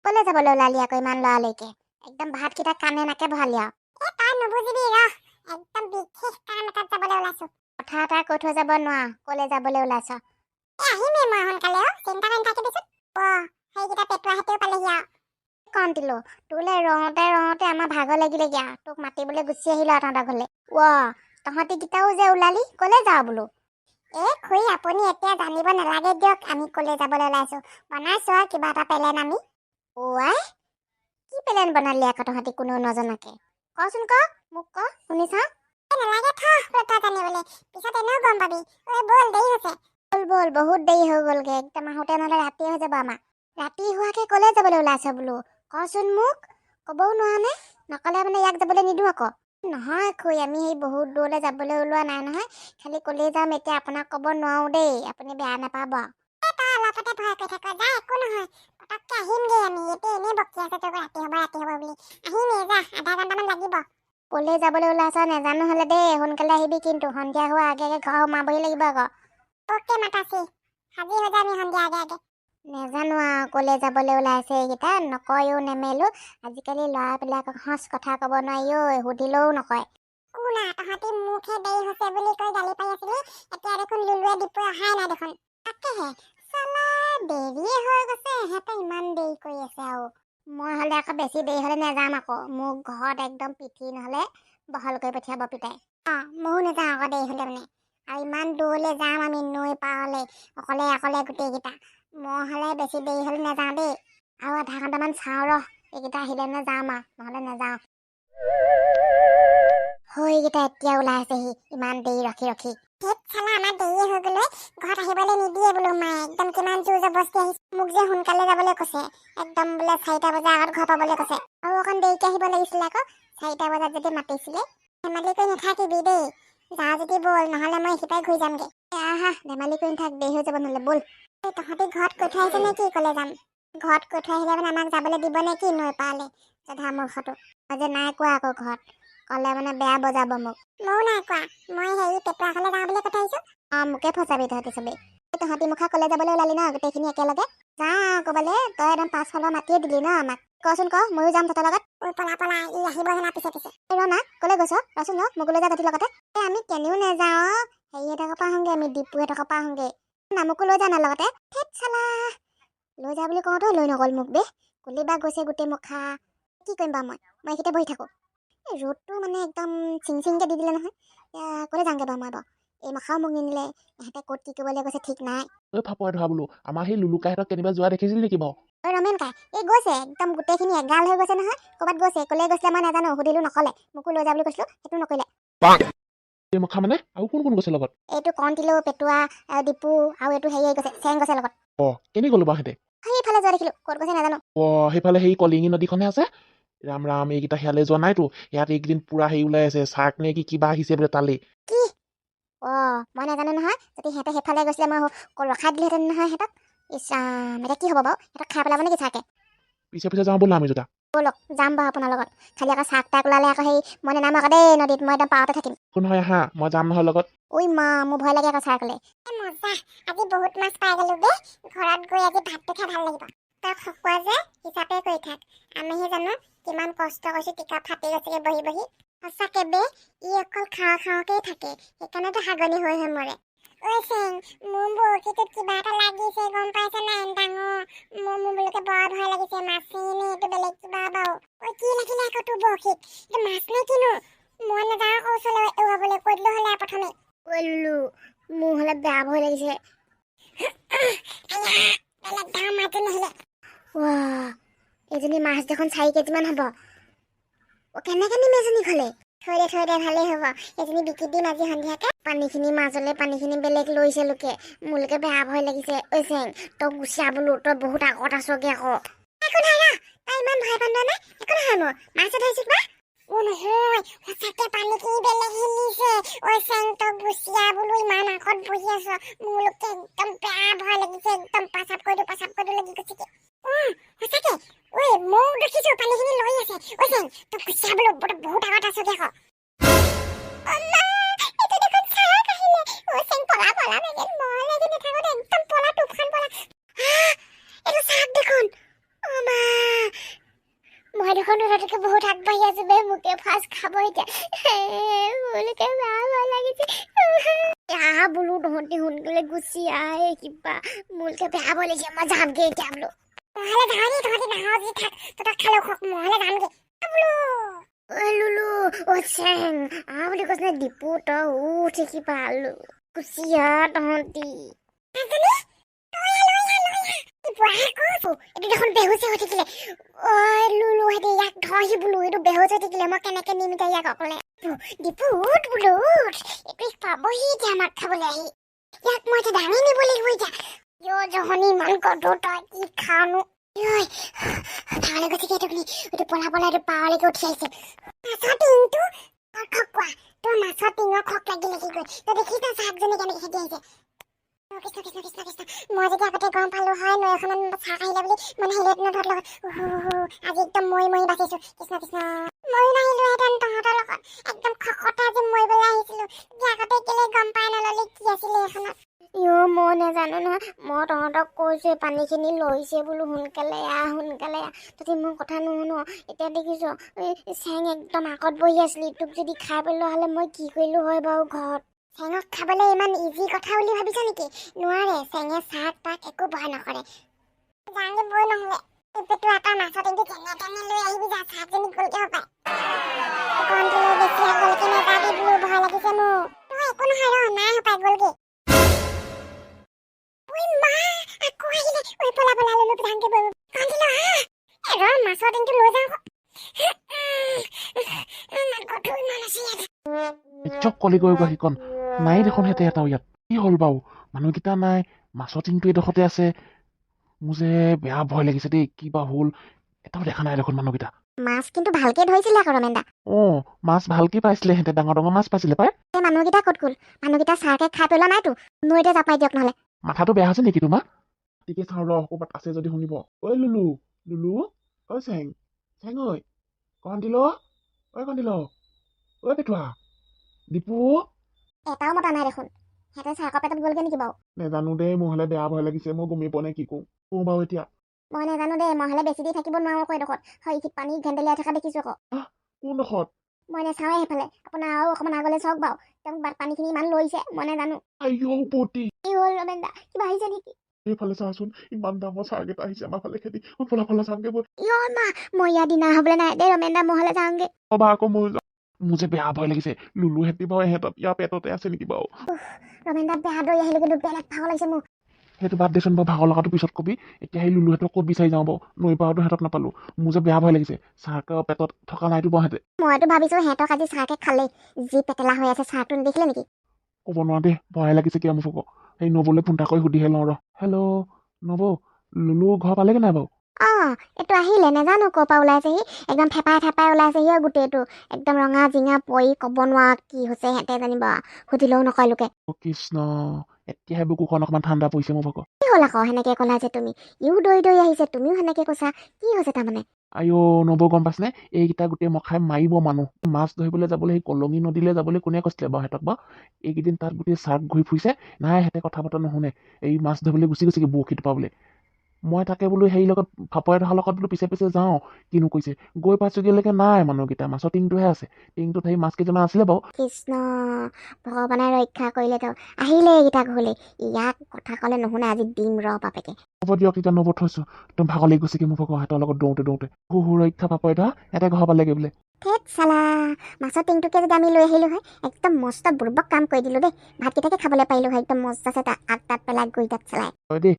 ক'লে যাবলৈ ওলালি আকৌ ইমান লৰালৰিকে? একদম ভাতকেইটা কাণে নাকে ভৰালি আৰু। এ তই নুবুজিবি, ৰহ, একদম বিশেষ কাম এটাত যাবলৈ ওলাইছো। কথা এটা কৈ থৈ যাব নোৱাৰ, ক'লে যাবলৈ ওলাইছ? এ আহিমেই মই সোনকালে, অ চিন্তা কৰি নাথাকিবিচোন। অ সেইকেইটা পেটুৱাহঁতেও পালেহি আৰু। কণটিলৌ, তোলে ৰওঁতে ৰওঁতে আমাৰ ভাগৰ লাগিলেগে আৰু। তোক মাতিবলৈ গুচি আহিলো আৰু তহঁতৰ ঘৰলে। ৱ, তহঁতিকেইটাও যে ওলালি, ক'লে যাৱ বোলো? এ খুৰী, আপুনি এতিয়া জানিব নালাগে দিয়ক আমি ক'লে যাবলৈ ওলাইছো। বনাইছো আৰু কিবা এটা পেলেন আমি। অ' আই, কি প্লেন বনালি আকৌ তহঁতি কোনেও নজনাকে? কচোন ক, মোক ক, শুনি চাওঁ। এ নালাগে, থ তই জানিবলৈ, পিছত এনেও গম পাবি। ঐ ব'ল, দেৰি হৈছে। ব'ল ব'ল, বহুত দেৰি হৈ গ'লগে একদম। আহোঁতে নহ'লে ৰাতি হৈ যাব আমাৰ। ৰাতি হোৱাকে ক'লে যাবলৈ ওলাইছ বোলো, কচোন মোক। ক'বও নোৱাৰানে? নক'লে মানে ইয়াক যাবলৈ নিদিওঁ আকৌ। নহয় খুৰী, আমি সেই বহুত দূৰলৈ যাবলৈ ওলোৱা নাই নহয়। খালি ক'লেই যাম এতিয়া আপোনাক ক'ব নোৱাৰো দেই, আপুনি বেয়া নাপাব। এ তই অলপতে ভয় কৰি থাক, যা, একো নহয়, পটককে আহিমগৈ আমি। এতিয়া এনেই বকি আছে তোক ৰাতি হ'ব ৰাতি হ'ব বুলি। আহিমেই যা, আধা ঘণ্টামান লাগিব। ক'লে যাবলৈ ওলাইছ নেজানো হ'লে দেই, সোনকালে আহিবি কিন্তু। সন্ধিয়া হোৱাৰ আগে আগে ঘৰ সোমাবহি লাগিব আকৌ। অ'কে মাতাশ্ৰী, সাজি হৈ যাম আমি সন্ধিয়া আগে আগে। নেজানো আৰু ক'লে যাবলৈ ওলাইছে এইকেইটা, নকয়ো নেমেলো। আজিকালি ল'ৰাবিলাকক সঁচ কথা ক'ব নোৱাৰি ঐ, সুধিলেও নকয়। কোনা তহঁতি মোকহে দেৰি হৈছে বুলি কৈ গালি পাৰি আছিলি, এতিয়া দেখোন লুলুৱে ডিপুৱে অহাই নাই দেখোন। তাকেহে চালা, দেৰিয়ে হৈ গৈছে, এহেঁতে ইমান দেৰি কৰি আছে আৰু। মই হ'লে আকৌ বেছি দেৰি হ'লে নেযাম আকৌ, মোক ঘৰত একদম পিঠি নহ'লে বহল কৰি পঠিয়াব পিতাই। অঁ ময়ো নাযাওঁ আকৌ দেৰি হ'লে মানে। আৰু ইমান দূৰলৈ যাম আমি নৈ পাৰলৈ অকলে অকলে গোটেইকেইটা। মই হ'লে বেছি দেৰি হ'লে নাযাওঁ দেই। আৰু আধা ঘণ্টামান চাওঁ ৰহ, এইকেইটা আহিলে মানে যাম আৰু, নহ'লে নাযাওঁ। হৈ, এইকেইটা এতিয়া ওলাই আছেহি ইমান দেৰি ৰখি ৰখি। ধেত চালা, আমাৰ দেৰিয়ে হৈ গ'ল ঐ। ঘৰত আহিবলৈ নিদিয়ে বোলো মায়ে, একদম কিমান জোৰ জবৰদস্তি আহিছে। মোক যে সোনকালে যাবলৈ কৈছে, একদম বোলে 4টা বজাৰ আগত ঘৰ পাবলৈ কৈছে। আৰু অকণ দেৰিকে আহিব লাগিছিলে আকৌ, 4টা বজাত যদি মাতিছিলে। ধেমালি কৰি নাথাকিবি দেই, যাওঁ যদি ব'ল, নহ'লে মই এইখিনিৰ ঘূৰি যামগৈ। আহা, ধেমালি কৰি নাথাক, দেৰি হৈ যাব নহ'লে, ব'ল। এই তহঁতি ঘৰত কৈ থৈ আহিছ নে কি ক'লে যাম? ঘৰত কৈ থৈ আহিলে মানে আমাক যাবলৈ দিব নে কি নৈ পাৰলৈ? জধা মূৰ্খটো, মই যে নাই কোৱা আকৌ, ঘৰত ক'লে মানে বেয়া বজাব মোক। ময়ো নাই কোৱা, মই হেৰি পেটুৱা ঘৰলৈ যাওঁ বুলি কৈ থৈ আহিছো। অঁ, মোকে ফচাবি তহঁতি চবেই। তহঁতি মুখা ক'লে যাবলৈ ওলালি ন গোটেইখিনি একেলগে? যাওঁ ক'বালে, তই একদম পাছফালৰ মাতিয়ে দিলি ন আমাক। কচোন ক, ময়ো যাম তহঁতৰ লগত। ঐ পলা পলা, ই আহিব হেনা পিছে পিছে। ৰ না, ক'লে গৈছ? ৰচোন ৰ, মোকো লৈ যা তহঁতি লগতে। এই আমি কেনিও নেযাওঁ, হেৰিহঁতৰ পৰা আহোঁগে আমি, ডিপুহঁতৰ পৰা আহোঁগে না, মোকো লৈ যা না লগতে। ধেত চালা, লৈ যা বুলি কওঁতেও লৈ নগ'ল মোক বে। ক'লে বা গৈছে গোটেই মুখা? কি কৰিম বাৰু মই? মই এইখিনিতে বহি থাকোঁ। এই ৰ'দটো মানে একদম চিং চিংকৈ দি দিলে নহয়। এতিয়া ক'লে যাওঁগে বাৰু মই? বাৰু এই মখাও মোক নিনিলে, ইহঁতে ক'ত কি কৰিবলৈ গৈছে ঠিক নাই। ঐ ফাপুৱা ধৰা বোলো, আমাৰ সেই লুলুকাহঁতক কেনিবা যোৱা দেখিছিল নেকি বাৰু? ঐ ৰমেন কাই, এই গৈছে একদম গোটেইখিনি এগাল হৈ গৈছে নহয়, ক'ৰবাত গৈছে। ক'লে গৈছিলে মই নাজানো, সুধিলো নক'লে। মোকো লৈ যা বুলি কৈছিলো, সেইটো নকৰিলে। এই মখা মানে আৰু কোন কোন গৈছে লগত? এইটো কণটিলৌ, পেটুৱা, ডিপু আৰু এইটো হেৰি গৈছে, চেং গৈছে লগত। অ কেনি গ'লো বাৰু সিহঁতে? সেইফালে যোৱা দেখিলো, ক'ত গৈছে নাজানো। অ সেইফালে সেই কলিঙি নদীখনহে আছে। ৰাম ৰাম, এইকেইটা সেয়ালৈ যোৱা নাইতো? ইয়াত এইকেইদিন পুৰা হেৰি ওলাই আছে, চাৰ্ক নে কি কিবা আহিছে বোলে তালৈ। কি? অ মই নাজানো নহয়। যদি সিহঁতে সেইফালে গৈছিলে মই ৰখাই দিলোহেঁতেন নহয় সিহঁতক। ইছ ৰাম, এতিয়া কি হ'ব বাৰু? সিহঁতক খাই পেলাব নেকি চাৰ্কে? পিছে পিছে যাওঁ ব'লা আমি দুটা। ব'লক, যাম বাৰু আপোনাৰ লগত। খালি আকৌ চাৰ্ক তাক ওলালে আকৌ সেই মই নেনামো আকৌ দেই নদীত, মই একদম পাৰতে থাকিম। একো নহয়, আহা, মই যাম নহয় লগত। ঐ মা, মোৰ ভয় লাগে আকৌ চাৰ্কলে। এ মজা, আজি বহুত মাছ পাই গ'লো বে। ঘৰত গৈ আজি ভাতটো খাই ভাল লাগিব। তই খকুৱা যে হিচাপে কৰি থাক, আমিহে জানো কিমান কষ্ট কৰিছো, টিকা ফাটি গৈছেগে বহি বহি। সঁচাকে বে, ই অকল খাওঁ খাওঁকেই থাকে, সেইকাৰণেতো হাগনি হৈ হৈ মৰে। ঐ চেং, মোৰ বৰশীটোত কিবা এটা লাগিছে, গম পাইছে নাই? ডাঙৰ। মোৰ বোলোকে বৰ ভয় লাগিছে, মাছেই নে এইটো বেলেগ কিবা বাৰু? ঐ কি লাগিলে আকৌ তোৰ বৰশীত? এইটো মাছ নে কিনো? মই নাযাওঁ আকৌ ওচৰলৈ এৰুৱাবলৈ, কৈ দিলো হ'লে প্ৰথমে। ঐ লুলু, মোৰ হ'লে বেয়া ভয় লাগিছে। আয়া, বেলেগ ডাঙৰ মাছ নাহিলে। ৱা, এইজনী মাছ দেখোন 4 কেজিমান হ'ব। অ কেনেকে নিম এজনী ঘৰলে? থৈ দে থৈ দে, ভালেই হ'ব, এইজনী বিকি দিম আজি সন্ধিয়াকে। পানীখিনি মাজলে পানীখিনি বেলেগ লৈছে লোকে, মোলৈকে বেয়া ভয় লাগিছে। ঐ চেং, তই গুচি আহ বোলো, তই বহুত আগত আছগে আকৌ। একো নহয় ৰ, তই ইমান ভয় পান্দা নে? একো নহয়, মোৰ মাছে ধৰিছো কিবা। অ নহয়, সঁচাকে পানীখিনি বেলেগ হিলিছে। ঐ চেং, তই গুচি আহ বোলো, ইমান আগত বহি আছ। মোৰলোকে একদম বেয়া ভয় লাগিছে, একদম পাচাব কৰি দিওঁ পাচাব কৰি দিওঁ লাগি গৈছে। অ সঁচাকে ঐ, ময়ো দেখিছো পানীখিনি লৰি আছে। ঐ চেং, তই গুচি আহ বোলো, বহুত আগত আছগে আকৌ। অ মা, এইটো দেখোন চাৰ্ক আহিলে। ঐ চেং, পলা পলা, মেগেন মই লাগি নাথাকো দে, একদম পলা, তুফান পলা। আহ, এইটো চাৰ্ক দেখোন। অ মা। মই দেখোন তহঁতকে বহুত আগবাঢ়ি আছো বে, মোকে ফাৰ্ষ্ট খাব এতিয়া। মোলৈকে বেয়া ভয় লাগিছে। আহ বোলো, তহঁতি সোনকালে গুচি আহ, কিবা মোলৈকে বেয়া ভয় লাগিছে। মই যামগে এতিয়া বোলো। নহ'লে যাওঁ নি, তহঁতি নাহ যদি থাক, তহঁতক খালেও খক, মই হ'লে যামগে বোলো। ঐ লুলু, অ চেং, আহ বুলি কৈছে দীপু, তই উঠ, কিবা গুচি আহ তহঁতি। এইটো দেখোন বেহুচে হৈ থাকিলে। ঐ লুলু, সিহঁতি ইয়াক ধৰহি বোলো, এইটো বেহুচ হৈ থাকিলে, মই কেনেকে নিম এতিয়া ইয়াক অকলে? দীপু উঠ বোলো, উঠ, এইটো পাবহি এতিয়া আমাক খাবলৈ আহি। ইয়াক মই এতিয়া দাঙি নিব লাগিব এতিয়া। ইয় জহনি, ইমান গধুৰ, তই কি খাওনো? ঐ, ভালে গৈছে এইটো, এইটো পলা পলা, এইটো পাৰলৈকে উঠি আহিছে। মাছৰ টিংটো খক কোৱা, তোৰ মাছৰ টিঙৰ খক লাগি লাগি গৈ তই দেখিছ না, চাকজনী কেনেকে খেদি আহিছে। অ কৃষ্ণ কৃষ্ণ কৃষ্ণ কৃষ্ণ, মই যদি আগতে গম পালো হয় নৈ এখনত চাহ আহিলে বুলি, মই নাহিলোহেঁতেন তহঁতৰ লগত। উহু, আজি একদম মৰি মৰি বাচিছো। কৃষ্ণ কৃষ্ণ, ময়ো নাহিলোহেঁতেন তহঁতৰ লগত। একদম খকতে আজি মৰিবলৈ আহিছিলো। যদি আগতে কেলে গম পাই নললি কি আছিলে এইখনত? ইয় মই নাজানো নহয়, মই তহঁতক কৈছোৱে পানীখিনি লৰিছে বোলো, সোনকালে আহ, সোনকালে আহ, তহঁতি মোৰ কথা নুশুন। এতিয়া দেখিছ, এই চেং একদম আগত বহি আছিলি, তোক যদি খাই পেলোৱা হ'লে মই কি কৰিলো হয় বাৰু ঘৰত? চেঙক খাবলৈ ইমান ইজি কথা বুলি ভাবিছ নেকি? নোৱাৰে চেঙে, চাহ তাক একো ভয় নকৰে। যাওঁগে বৈ নহ'লে। এই পেটুৱা, তই মাছৰ টিংটো যেনে তেনে লৈ আহিবি যা, চাহজনী গ'লগে হপায়। কণটো বেছি আগলৈকে নাযাবি বোলো, ভয় লাগিছে মোৰ। তই একো নহয়, ৰ, নাই হপায় গ'লগে। ঐ মা, আকৌ আহিলে। ঐ পলা পলা ললো, যাওঁগে বৈ। কণটো আহ, এ ৰ, মাছৰ টিংটো লৈ যাওঁ। ইমান গধুৰ, ইমান আছে ইয়াত। চক কলি গৈ সেইখন নাই দেখোন, সিহঁতে এটাও ইয়াত। কি হ'ল বাৰু? মানুহকেইটা নাই, মাছৰ টিংটো এইডোখৰতে আছে। মোৰ যে বেয়া ভয় লাগিছে দেই, কি বা হ'ল, এটাও দেখা নাই দেখোন মানুহকেইটা। মাছ কিন্তু ভালকে ধৰিছিলে আকৌ ৰমেন দা। অঁ, মাছ ভালকে পাইছিলে সিহঁতে, ডাঙৰ ডাঙৰ মাছ পাইছিলে পাই। এই মানুহকেইটা ক'ত গ'ল? মানুহকেইটা চাহকে খাই পেলোৱা নাইতো? নৈতে জাপাই দিয়ক নহ'লে। মাথাটো বেয়া হৈছে নেকি তোমাৰ? ঠিকে, চাওঁ ৰ, ক'ৰবাত আছে যদি শুনিব। ঐ লুলু, লুলু, ঐ চেং, চেং, ঐ কণটিল, ঐ কণটিল, ঐ পেটুৱা, দীপু। এটাও মতা নাই দেখোন, সিহঁতে চাহৰ পেটত গ'লগে নেকি বাৰু? নেজানো দেই, মোৰ হ'লে বেয়া ভয় লাগিছে, মই গমেই পোৱা নাই কি কওঁ কওঁ বাৰু এতিয়া। মই নাজানো দেই, মই হ'লে বেছি দেৰি থাকিব নোৱাৰো আকৌ এডোখৰত। হয়, পানী ঘেন্দেলিয়াই থকা দেখিছো আকৌ। কোনডোখৰত? মই নাচাওঁৱে সেইফালে, আপোনাৰ আৰু অকণমান আগলৈ চাওক বাৰু, তেওঁক পানীখিনি ইমান লৰিছে, মই নাজানো। আইঅ বটি। কি হ'ল ৰমেন দা, কিবা আহিছে নেকি? এইফালে চাচোন, ইমান ডাঙৰ চাৰ্ক এটা আহিছে আমাৰ ফালে খেদি। ঐ পলা পলা, চামগে বৈ। ইয় মা, মই ইয়াৰ দিনা হ'বলৈ নাই দেই ৰমেন দা, মই হ'লে যাওঁগে। অবা আকৌ মই যাওঁ। মোৰ যে বেয়া ভয় লাগিছে, লুলু হেঁতি বাৰু ইহঁতৰ ইয়াৰ পেটতে আছে নেকি বাৰু? ৰমেন দা, বেয়া দৌৰি আহিলো কিন্তু, বেলেগ ভাগৰ লাগিছে মোৰ। সেইটো বাদ দেচোন বাৰু, ভাগৰ লগাটো পিছত কবি। এতিয়া সেই লুলুহঁতক ক'ত বিচাৰি যাওঁ বাৰু? নৈ পাৰতো সিহঁতক নাপালোঁ। মোৰ যে বেয়া ভয় লাগিছে, চাৰ্কৰ পেটত থকা নাইতো বাৰু সিহঁতে? মইতো ভাবিছো সিহঁতক আজি চাহকে খালেই, যি পেটেলা হৈ আছে চাহটো নেদেখিলে নেকি? ক'ব নোৱাৰো দেই, ভয় লাগিছে কিয় মোৰ। সেই নবৌলৈ ফোন এটা কৰি সুধিহে লওঁ ৰ। হেল্ল' নবৌ, লুলু ঘৰ পালেগৈ নাই বাৰু? অঁ, এইটো আহিলে, নাজানো ক'ৰ পৰা ওলাইছেহি, একদম ফেপাই ফেপাই ওলাইছেহি আৰু গোটেইটো একদম ৰঙা জিঙা পৰি, ক'ব নোৱাৰা কি হৈছে, সিহঁতে জানিব, সুধিলেও নকয় লোকে। অ কৃষ্ণ, এতিয়াহে বুকুখন অকণমান ঠাণ্ডা পৰিছে মোৰ ভাগৰ। কি হ'ল আকৌ সেনেকে ক'লা যে তুমি? ইও দৌৰি দৌৰি আহিছে, তুমিও সেনেকে কৈছা, কি হৈছে তাৰমানে? আইঅ নবৌ, গম পাইছেনে, এইকেইটা গোটেই মখাই মাৰিব মানুহ। মাছ ধৰিবলৈ যাবলৈ সেই কলঙী নদীলৈ যাবলৈ কোনে কৈছিলে বাৰু সিহঁতক বাৰু? এইকেইদিন তাত গোটেই চাৰ্ক ঘূৰি ফুৰিছে। নাই, সিহঁতে কথা বতৰা নুশুনে, এই মাছ ধৰিবলৈ গুচি গৈছেগৈ বৰশী টোপাবলৈ। মই তাকে বোলো হেৰি লগত ফাপৰে ধৰাৰ লগত বোলো পিছে পিছে যাওঁ, কিনো কৰিছে। গৈ পাইছোগৈলৈকে নাই মানুহকেইটা, মাছৰ টিংটোহে আছে। টিংটোত সেই মাছ কেইটামান আছিলে বাৰু। কৃষ্ণ, ভগৱানে ৰক্ষা কৰিলে। তেওঁ আহিলে এইকেইটা ঘৰলৈ, ইয়াক কথা ক'লে নুশুনে, আজি দিম ৰ বাপেকে। হ'ব দিয়ক তেতিয়া নবৌ, থৈছোঁ। একদম ভাগৰ লাগি গৈছেগৈ মোৰ ভাগৰ সিহঁতৰ লগত দৌৰোঁতে দৌৰোঁতে। হু হু, ৰক্ষা পাপৰে ধৰা, সিহঁতে ঘৰ পালেগৈ বোলে। ধেত চালা, মাছৰ টিংটোকে যদি আমি লৈ আহিলোঁ হয়, একদম মস্ত বুৰ্বক কাম কৰি দিলোঁ দেই, ভাতকেইটাকে খাবলৈ পাৰিলোঁ হয়, একদম মজা আছে, আগ তাত পেলাই গুৰি তাত চেলাই। হয় দেই।